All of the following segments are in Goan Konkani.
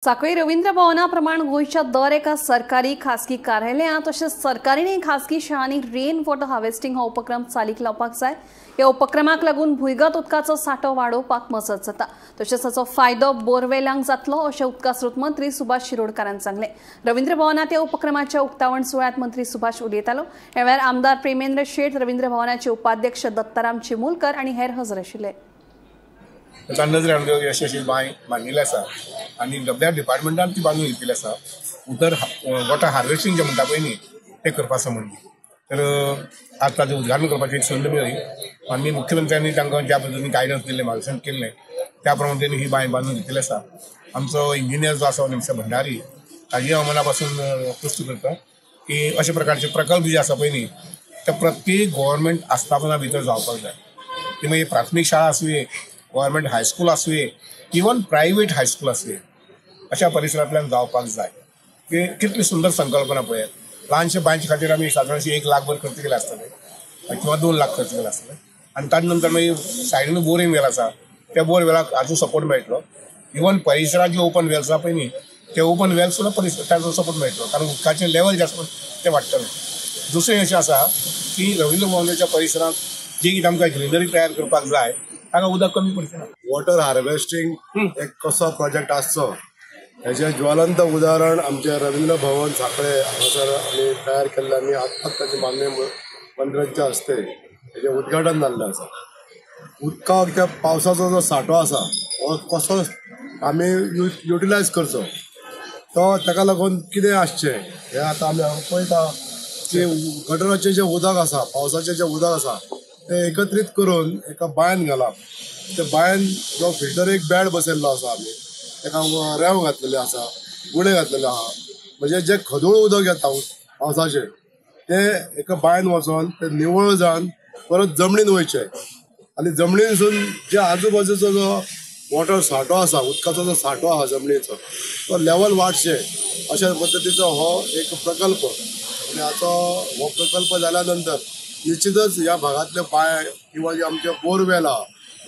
सांखळी रवींद्र भवना प्रमाण गोंयच्या दर एका सरकारी खासगी कार्यालयांत तशेंच सरकारी आनी खासगी शाळांनी रेन वॉटर हार्वेस्टिंग हो उपक्रम चालीक लावपाक जाय. ह्या उपक्रमाक लागून भुंयगत उदकाचो सांठो वाडोवपाक मजत जाता, तशेंच ताचो फायदो बोरवेलांक जातलो अशें उदका स्रोत मंत्री सुभाष शिरोडकारान सांगलें. रवींद्र भवनांत ह्या उपक्रमाच्या उक्तावण सुवाळ्यांत मंत्री सुभाष उलयतालो. ह्या वेळार आमदार प्रेमेंद्र शेट, रवींद्र भवनाचे उपाध्यक्ष दत्ताराम चिमुलकर आनी हेर हजर आशिल्ले. नजरे हाडून यशस्वी बांय बांदिल्ली आसा आनी सगळ्या डिपार्टमेंटान ती बांदून घेतिल्ली आसा. उदर वॉटर हार्वेस्टिंग जें म्हणटा पळय न्ही तें करपा संबंदी तर आज ताचें उद्घाटन करपाची एक संद मेळ्ळी आनी मुख्यमंत्र्यांनी तांकां ज्या पद्दतीन गायडन्स दिल्लें, मार्गदर्शन केल्लें त्या प्रमाणे तेणी ही बांय बांदून घेतिल्ली आसा. आमचो इंजिनियर जो आसा निमसा भंडारी ताजी हांव मना पासून प्रस्तूत करता की अशे प्रकारचे प्रकल्प जे आसा पळय न्ही ते प्रत्येक गोवोरमेंट आस्थापना भितर जावपाक जाय. ती मागीर प्राथमीक शाळा आसुये, गव्हर्नमेंट हायस्कूल आसुये, इवन प्रायव्हेट हायस्कूल आसुये, अशा परिसरांतल्यान जावपाक जाय. की कितली सुंदर संकल्पना पळयात. ल्हानशे बांयचे खातीर आमी सादारणशे 1 लाख भर खर्च केले आसतले किंवा 2 लाख खर्च केले आसतले आनी ताजे नंतर मागीर सायडीन बोरिंग वेल आसा, त्या बोर वेलाक आजून सपोर्ट मेळटलो. इवन परिसरांत जे ओपन वेल्स आसा पळय न्ही ते ओपन वेल सुद्दां परिसर ताजो सपोर्ट मेळटलो, कारण उदकाचें लेवल जे आसा तें वाडटलें. दुसरें अशें आसा की रवींद्र भवनाच्या परिसरांत जी कितें आमकां ग्रिनरी तयार करपाक जाय ताका उदक कमी पडचें ना. वॉटर हार्वेस्टिंग एक कसो प्रोजेक्ट आसचो हेजें ज्वलंत उदाहरण आमचें रवींद्र भवन सांखळे हांगासर आमी तयार केल्लें आनी आत्ताच ताचें माननीय मंत्र्यांच्या हस्ते हेजें उद्घाटन जाल्लें आसा. उदकाक त्या पावसाचो जो सांठो आसा हो कसो आमी युटिलायज करचो तो ताका लागून कितें आसचें हें आतां आमी पळयता की गटराचें जें उदक आसा, पावसाचें जें उदक आसा ते एकत्रीत करून एका बांयन घालप. त्या बांयन जो फिल्टर एक बेड बसयल्लो आसा, आमी ताका रेंव घातलेले आसा, गुणे घातलेले आहा, म्हणजे जे खदूळ उदक येता पावसाचें तें एका बांयन वचोन तें निवळ जावन परत जमनीन वयचें आनी जमनीनसून जे आजूबाजूचो जो वॉटर सांठो आसा, उदकाचो जो सांठो आहा जमनीचो तो लेवल वाडचें अशा पद्दतीचो हो एक प्रकल्प. आनी हाचो हो प्रकल्प जाल्या नंतर निश्चितच ह्या भागांतले बांय किंवा जे आमचे बोरवेल आहा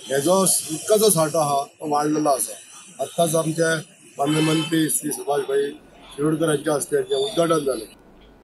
हेजो उदकाचो सांठो आहा तो वाडलेलो आसा. आत्ताच आमचे माननीय मंत्री श्री सुभाष भाई शिरोडकर हांच्या हस्ते उद्घाटन जालें.